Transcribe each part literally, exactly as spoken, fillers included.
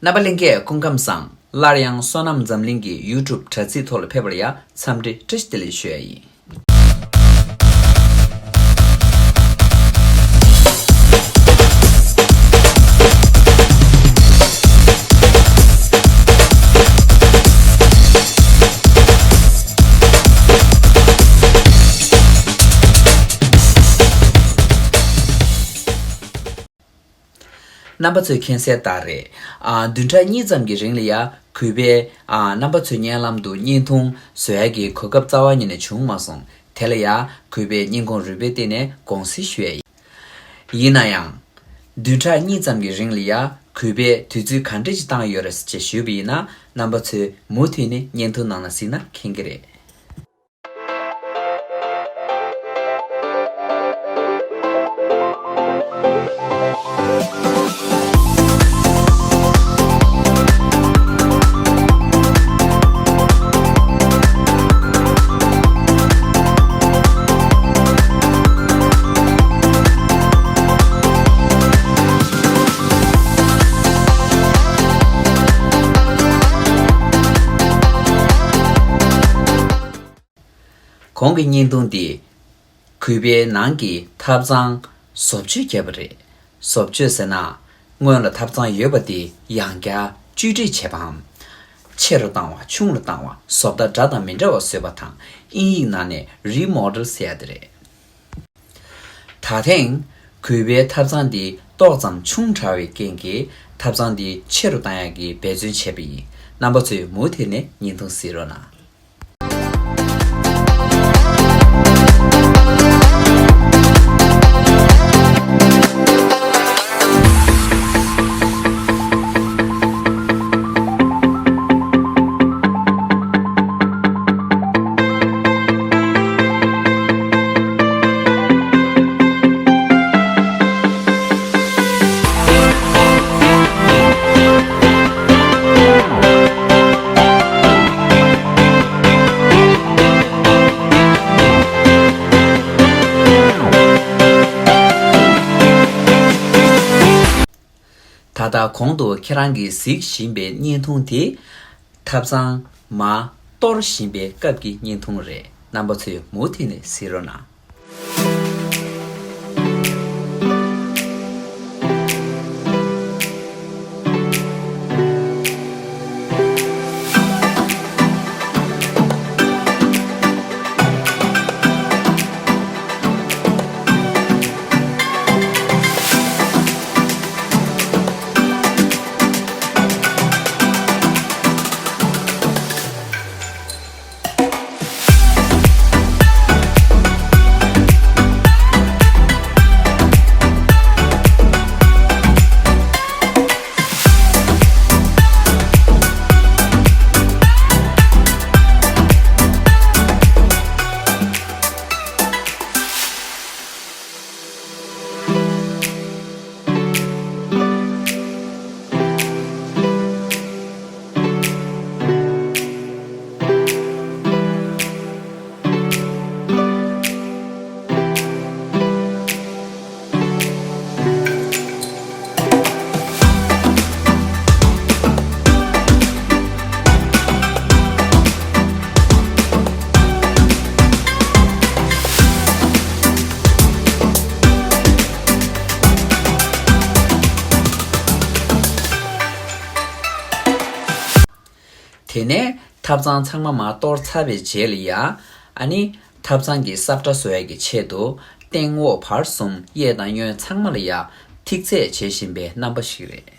རྣམ་པ་ལྷན་རྒྱས་སྐུ་ཁམས་བཟང་། སླར་ཡང་བསོད་ནམས་འཛམ་གླིང་གི་YouTube་དྲ་ཚིགས་ཐོག་ལ་ཕེབས་པར་ཡ་འཚམས་འདྲི་བཀྲ་ཤིས་བདེ་ལེགས་ཞུ་ཡ་ཡིན། རྣམ་པ་ཚོས་མཁྱེན་གསལ་ལྟར་རེད། ཨ། བདུན་ཕྲག་གཉིས་ཙམ་གྱི་རིང་ལ་ཡ་གུས་པས། ཨ། རྣམ་པ་ཚོའི་སྙན་ལམ་དུ་བརྙན་ཐུང་བཟོ་ཡ་གི་གོ་སྐབས་རྩ་བ་ཉིད་ནས་བྱུང་མ་སོང་། དེ་ལ་ཡ་གུས་པས་སྙན་ཁུངས་རུས་པའི་གཏིང་ནས་དགོངས་སེལ་ཞུ་ཡ་ཡིན། ཡིན་ན་ཡང་། བདུན་ཕྲག་གཉིས་ཙམ་གྱི་རིང་ལ་ཡ་གུས་པས་དུས་ཚོད་ག་འདྲ་ཞིག་བཏང་ཡོད་རེད་ཅེས་ཞུས་པ་ཡིན་ན། རྣམ་པ་ཚོས་མུ་མཐུད་ནས་བརྙན་ཐུང་ནང་ལ་གཟིགས་ན་མཁྱེན་གྱི་རེད། གོང་གི་བརྙན་ཐུང་འདི་གུས་པའི་ནང་གི་ཐབ་ཚང་བཟོ་བཅོས་བརྒྱབ་པ་རེད། བཟོ་བཅོས་ཟེར་ན། སྔོན་ལ་ཐབ་ཚང་ཡོད་པ་དེ་ཡང་བསྐྱར་བཅོས་སྒྲིག་བྱས་པའམ། ཆེ་རུ་བཏང་བ། ཆུང་རུ་བཏང་བ། བཟོ་ལྟ་འདྲ་དང་མི་འདྲ་བ་བཟོས་པ་དང་། དབྱིན་ཡིག་ནང་ནས་རི་མོ་ཌེལ་ཟེར་ཡ་དེ་རེད། ད་ཐེངས་གུས་པའི་ཐབ་ཚང་འདི་ཏོག་ཙམ་ཆུང་དྲགས་པའི་རྐྱེན་གྱིས། ཐབ་ཚང་འདི་ཆེ་རུ་བཏང་ཡག་གི་འབད་བརྩོན་བྱས་པ་ཡིན། རྣམ་པ་ཚོས་མུ་མཐུད་ནས་བརྙན་ཐུང་གཟིགས་རོགས་གནང་། ད་ལྟ་གོང་དུ་ཁྱེད་རང་གིས་གཟིགས་བཞིན་པའི་བརྙན་ཐུང་དེ། ཐབ་ཚང་མར་གཏོར་བཞིན་པའི་སྐབས་ཀྱི་བརྙན་ཐུང་རེད། རྣམ་པ་ཚོས་མུ་མཐུད་ནས་གཟིགས་རོགས་གནང་། དེ་ནས་ཐབ་ཚང་ཚང་མ་མར་གཏོར་ཚར་བའི་རྗེས་ལ་ཡ། ཨ་ནི་ཐབ་ཚང་གི་ས་བཀྲ་བཟོ་ཡས་ཀྱི་ཆེད་དུ། སྟེང་འོག་བར་གསུམ་གཡས་དང་གཡོན་ཚང་མ་ལ་ཡ། ཐིག་ཚད་བྱེད་བཞིན་པའི་རྣམ་པ་ཞིག་རེད།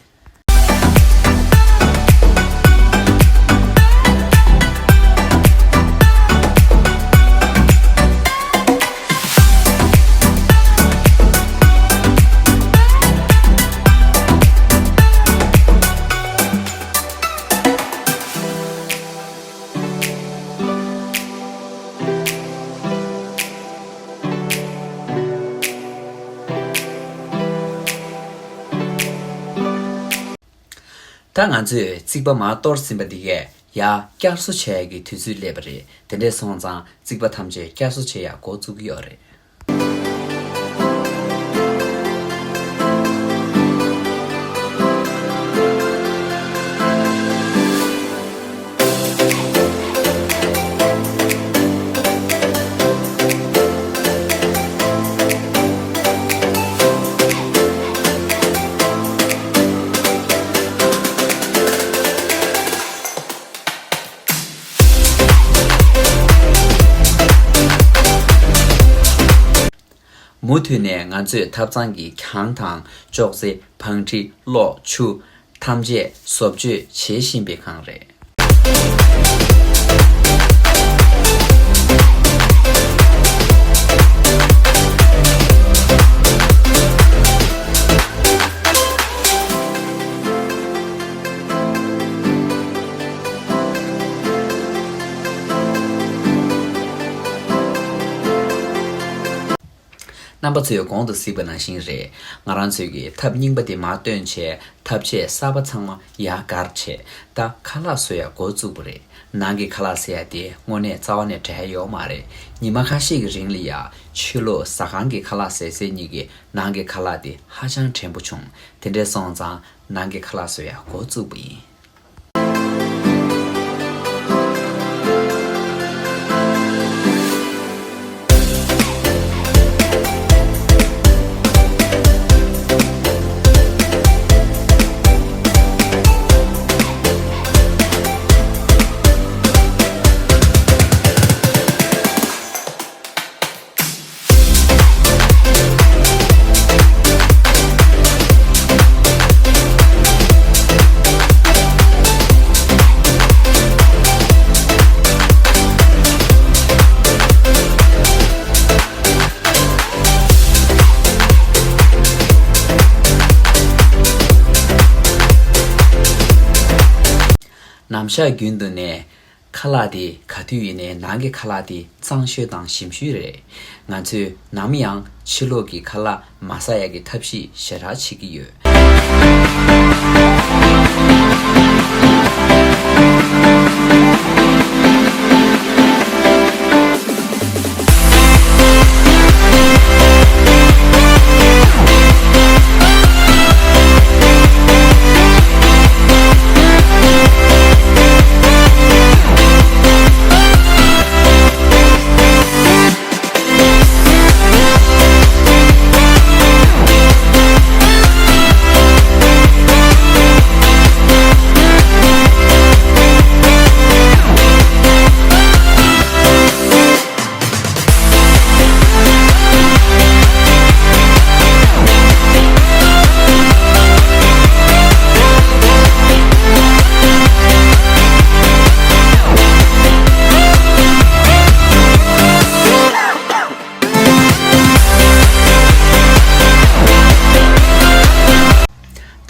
ད་ང་ཚོས་རྩིག་པ་མར་གཏོར་ཟིན་པ་འདི་གས་ཡར་བསྐྱར་གསོ་བྱེད་ཡག་གི་དུས་ཚོད་སླེབས་པ་རེད། དེ་འདྲས་སོང་ཙང་རྩིག་པ་ཐམས་ཅད་བསྐྱར་གསོ་བྱེད་ཡག་འགོ་བཙུགས་ཀྱི་ཡོད་རེད། མུ་མཐུད་ནས་ང་ཚོས་ཐབ་ཚང་གི་གྱང་དང་ཅོག་ཙེ། བང་ཁྲི། གློག་ཆུ། ཐམས་ཅད་བཟོ་བཅོས་བྱེད་བཞིན་པའི་སྒང་རེད། རྣམ་པ་ཚོས་གོང་དུ་གཟིགས་པ་ནང་བཞིན་རེད། ང་རང་ཚོས་ཀྱི་ཐབ་རྙིང་པ་དེ་མར་བཏོན་བྱས། ཐབ་ཆས་གསར་པ་ཚང་མ་ཡར་བཀར་བྱས། ད་ཁ་ལག་བཟོ་ཡ་འགོ་བཙུགས་པ་རེད། ནང་གི་ཁ་ལག་ཟེར་ཡ་དེ་དངོས་གནས་རྩ་བ་ནས་བྲལ་ཡ་ཡོད་མ་རེད། ཉི་མ་ཁ་ཤས་ཀྱི་རིང་ལ་ཡ་ཕྱི་ལོགས་ཟ་ཁང་གི་ཁ་ལག་ཟས་ཟས་གཉིས་ཀྱི་ནང་གི་ཁ་ལག་དེ་ཧ་ཅང་བྲན་པོ་བྱུང་། དེ་འདྲས་སོང་ཙང་ནང་གི་ཁ་ལག་བཟོ་ཡ་འགོ་བཙུགས་པ་ཡིན། ནམ་ཞག་རྒྱུན་དུ་ནས། ཁ་ལག་དེ་ག་དུས་ཡིན་ནའི་ནང་གི་ཁ་ལག་དེ་གཙང་ཤོས་དང་ཞིམ་ཤོས་རེད། ང་ཚོས་ནམ་ཡང་ཕྱི་ལོགས་ཀྱི་ཁ་ལག་མ་ཟ་ཡག་གི་ཐབས་ཤེས་ཞེ་དྲག་བྱེད་ཀྱི་ཡོད།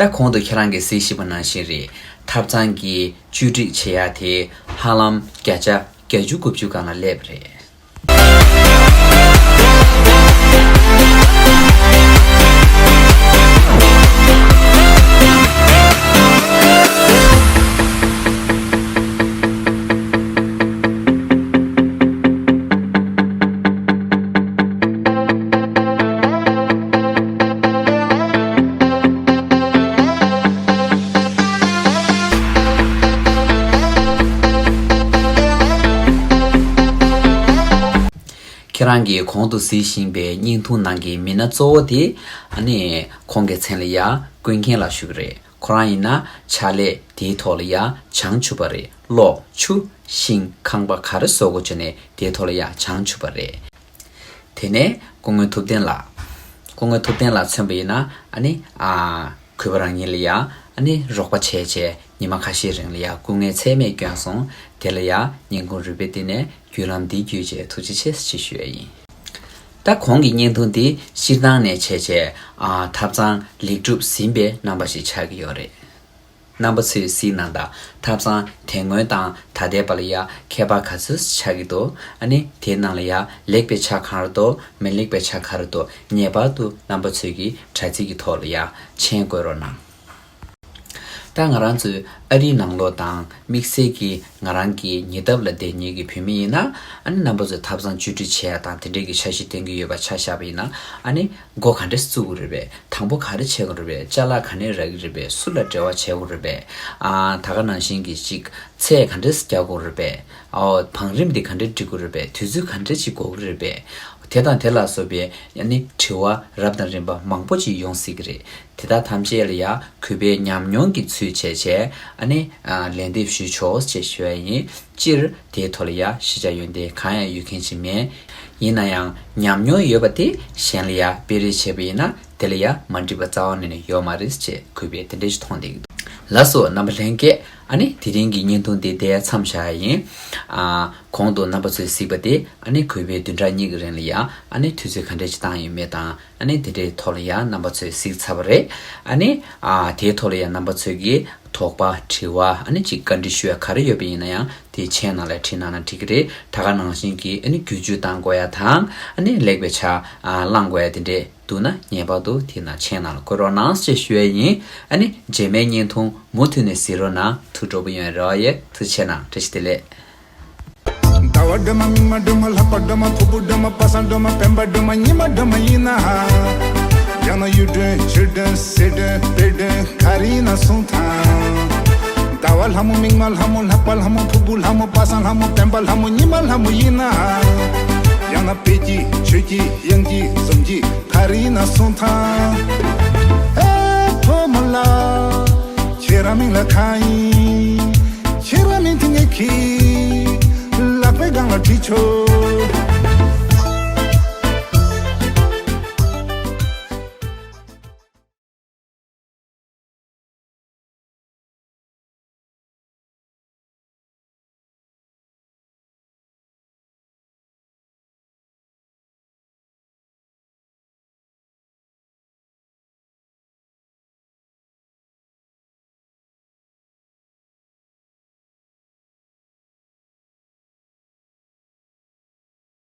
ད་གོང་དུ་ཁྱེད་རང་གིས་གཟིགས་བཞིན་པ་ནང་བཞིན་རེད། ཐབ་ཚང་གི་བཅོས་སྒྲིག་བྱེད་ཡ་དེ་ཧ་ལམ་བརྒྱ་ཆ་བརྒྱད་ཅུ་དགུ་བཅུ་སྒང་ལ་སླེབས་པ་རེད། ཁྱེད་རང་གིས་གོང་དུ་གཟིགས་བཞིན་པའི་བརྙན་ཐུང་ནང་གི་མི་སྣ་གཙོ་བོ་དེ་ཨ་ནི་ཁོང་གི་མཚན་ལ་ཡ་ཀུན་མཁྱེན་ལགས་ཞུ་གི་རེད། ཁོ་རང་ཡིན་ན་ཕྱག་ལས་དེའི་ཐོག་ལ་ཡ་བྱང་ཆུབ་པ་རེད། གློག་ཆུ་ཤིང་ཁང་པ་ག་རེ་བཟོ་དགོས་བྱུང་ནའི་དེའི་ཐོག་ལ་ཡ་བྱང་ཆུབ་པ་རེད། དེ་ནས་སྐུ་ངོ་ཐུབ་བསྟན་ལགས། སྐུ་ངོ་ཐུབ་བསྟན་ལགས་མཚོན་པ་ཡིན་ན་ཨ་ནི་ཨ། གུས་པ་རང་ཉིད་ལ་ཡ་ཨ་ནི་རོགས་པ་བྱས་བྱས་ཉི་མ་ཁ་ཤས་རིང་ལ་ཡ་སྐུ་ངལ་ཚད་མེད་བསྐྱོན་སོང་། དེ་ལ་ཡ་སྙིང་ཁུང་རུས་པའི་གཏིང་ནས་རྒྱུན་ལམ་འདི་བརྒྱུད་བྱས་ཐུགས་རྗེ་ཆེ་ཞེས་ཞུ་ཡ་ཡིན། ད་གོང་གི་བརྙན་ཐུང་འདི་སྤྱིར་བཏང་ནས་བྱས་བྱས་ཨ་ཐབ་ཚང་ལེགས་གྲུབ་ཟིན་པའི་རྣམ་པ་ཞིག་ཆགས་ཀྱི་ཡོད་རེད། རྣམ་པ་ཚོས་གཟིགས་གནང་དང་། ཐབ་ཚང་དེ་སྔོན་དང་ད་ལྟའི་བར་ལ་ཡ་ཁྱད་པར་ག་ཚོད་ཆགས་ཀྱི་འདུག་ཨ་ནི་དེའི་ནང་ལ་ཡ་ལེགས་པའི་ཆ་གང་རེ་འདུག་མི་ལེགས་པའི་ཆ་ག་རེ་འདུག་ངེས་པར་དུ་རྣམ་པ་ཚོས་ཀྱི་དྲ་ཚིགས་ཀྱི་ཐོག་ལ་ཡ་མཆན་འགོད་རོགས་གནང་། ད་ང་རང་ཚོའི་ཨ་རིའི་ནང་ལོགས་དང་དམིགས་བསལ་གྱི་ང་རང་གི་ཉེ་འདབས་ལ་བསྡད་མཁན་གྱི་བོད་མི་ཡིན་ན། ཨ་ནི་རྣམ་པ་ཚོས་ཐབ་ཚང་བཅོས་སྒྲིག་བྱེད་ཡ་དང་དེ་འདྲས་ཀྱི་འཆར་གཞི་བཏིང་གི་ཡོད་པ་ཆ་བཞག་པ་ཡིན་ན། ཨ་ནི་འགོ་ག་འདྲས་བཙུགས་དགོས་རེད་པས། དང་པོ་ག་རེ་བྱེད་དགོས་རེད་པས། ཅ་ལག་ག་ནས་རག་གི་རེད་པས། སུ་ལ་འབྲེལ་བ་བྱེད་དགོས་རེད་པས། ཨ་ད་ག་ནང་བཞིན་གྱི་ཅིག་ཚད་ག་འདྲས་རྒྱག་དགོས་རེད་པས། ཨོ་བང་རིམ་འདི་ག་འདྲས་སྒྲིག་དགོས་རེད་པས། དུས་ཚོད་ག་འདྲས་ཅིག་འགོར་གི་རེད་པས། དེ་དང་དེ་ལ་སོགས་པའི་ཨ་ནི་དྲི་བ་རབ་དང་རིམ་པ་མང་པོ་ཅིག་ཡོང་སྲིད་ཀྱི་རེད། དེ་དག་ཐམས་ཅད་ལ་ཡ་གུས་པས་ཉམས་མྱོང་གི་ཚུལ་བྱས་བྱས་ཨ་ནི་ཨ་ལན་འདེབས་ཞུས་ཆོག་ཅེས་ཞུ་བ་ཡིན། སྤྱིར་དེའི་ཐོག་ལ་ཡ་ཤེས་བྱ་ཡོན་ཏན་གང་ཡང་ཡོད་མཁན་ཅིག་མེད། ཡིན་ན་ཡང་ཉམས་མྱོང་ཡོད་པ་དེ་གཞན་ལ་ཡ་སྤེལ་རེས་བྱས་པ་ཡིན་ན་དེ་ལ་ཡ་མ་འགྲིག་པ་རྩ་བ་ནས་ནས་ཡོད་མ་རེད་ཅེས་གུས་པས་དེ་འདྲ་ཞིག་མཐོང་བསྡད་ཀྱི་འདུག་ལགས་སོ། རྣམ་པ་ལྷན་རྒྱས། ཨ་ནི་དེ་རིང་གི་བརྙན་ཐུང་འདི་དེ་མཚམས་བཞག་ཡ་ཡིན། ཨ། གོང་དུ་རྣམ་པ་ཚོས་གཟིགས་པ་དེ་ཨ་ནི་གུས་པས་བདུན་ཕྲག་གཉིས་ཀྱི་རིང་ལ་ཡ་ཨ་ནི་དུས་ཚོད་ག་འདྲས་ཅིག་བཏང་ཡོད་མེད་དང་། ཨ་ནི་དེ་འདྲའི་ཐོག་ལ་ཡང་རྣམ་པ་ཚོས་གཟིགས་ཚར་བ་རེད། ཨ་ནི་ཨ་དེའི་ཐོག་ལ་ཡང་རྣམ་པ་ཚོས་ཀྱི་དོགས་པ་དྲི་བ་ཨ་ནི་ཅིག་བཀའ་འདྲི་ཞུ་ཡ་ག་རེ་ཡོད་པ་ཡིན་ན་ཡང་དེ་མཆན་ནང་ལ་བྲིས་གནང་ན་འགྲིག་གི་རེད། ད་ག་ནང་བཞིན་གྱི་ཨ་ནི་བསྒྱུར་བཅོས་བཏང་དགོས་ཡ་དང་ཨ་ནི་ལེགས་པའི་ཆ་ཨ་བླང་དགོས་ཡ་དེ་འདྲས་འདུག་ན་ངེས་པར་དུ་དེ་ནང་མཆན་ནང་ལ་བཀོད་རོགས་གནང་ཞེས་ཞུ་ཡ་ཡིན། ཨ་ནི་རྗེས་མའི་བརྙན་ཐུང་མུ་མཐུད་ནས་གཟིགས་རོགས་གནང་། ཐུགས་སྤྲོ་པོ་ཡོད་རེད་ཡེ། ཐུགས་རྗེ་ཆེ་གནང་། བཀྲ་ཤིས་བདེ་ལེགས། ཟླ་བ་སྒྲོལ་མ། མིག་དམར་སྒྲོལ་མ། ལྷག་པ་སྒྲོལ་མ། ཕུར་བུ་སྒྲོལ་མ། པ་སངས་སྒྲོལ་མ། སྤེན་པ་སྒྲོལ་མ། ཉི་མ་སྒྲོལ་མ་ཡིན་ན། ཡང་ན་གཡུ་སྒྲོན་ཆུ་སྒྲོན་སེར་སྒྲོན་དཔལ་སྒྲོན་ག་རེ་ཡིན་ན་གསུངས་དང་། ཟླ་བ་ལྷ་མོ། མིག་དམར་ལྷ་མོ། ལྷག་པ་ལྷ་མོ། ཕུར་བུ་ལྷ་མོ། པ་སངས་ལྷ་མོ། སྤེན་པ་ལྷ་མོ། ཉི་མ་ལྷ་མོ་ཡིན་ན། ཡང་ན་དཔལ་གྱི་ཆོས་ཀྱི་དབྱངས་ཀྱི་འཛུམ་གྱི་ག་རེ་ཡིན་ན་གསུངས་དང་། ཨེ་ཕོ་མོ་ལགས། ཁྱེད་རང་མིང་ལ་གང་ཡིན། ཁྱེད་རང་མིང་དེ་ངས་ཁྱི་ལག་པའི་སྒང་ལ་བྲིས་ཆོག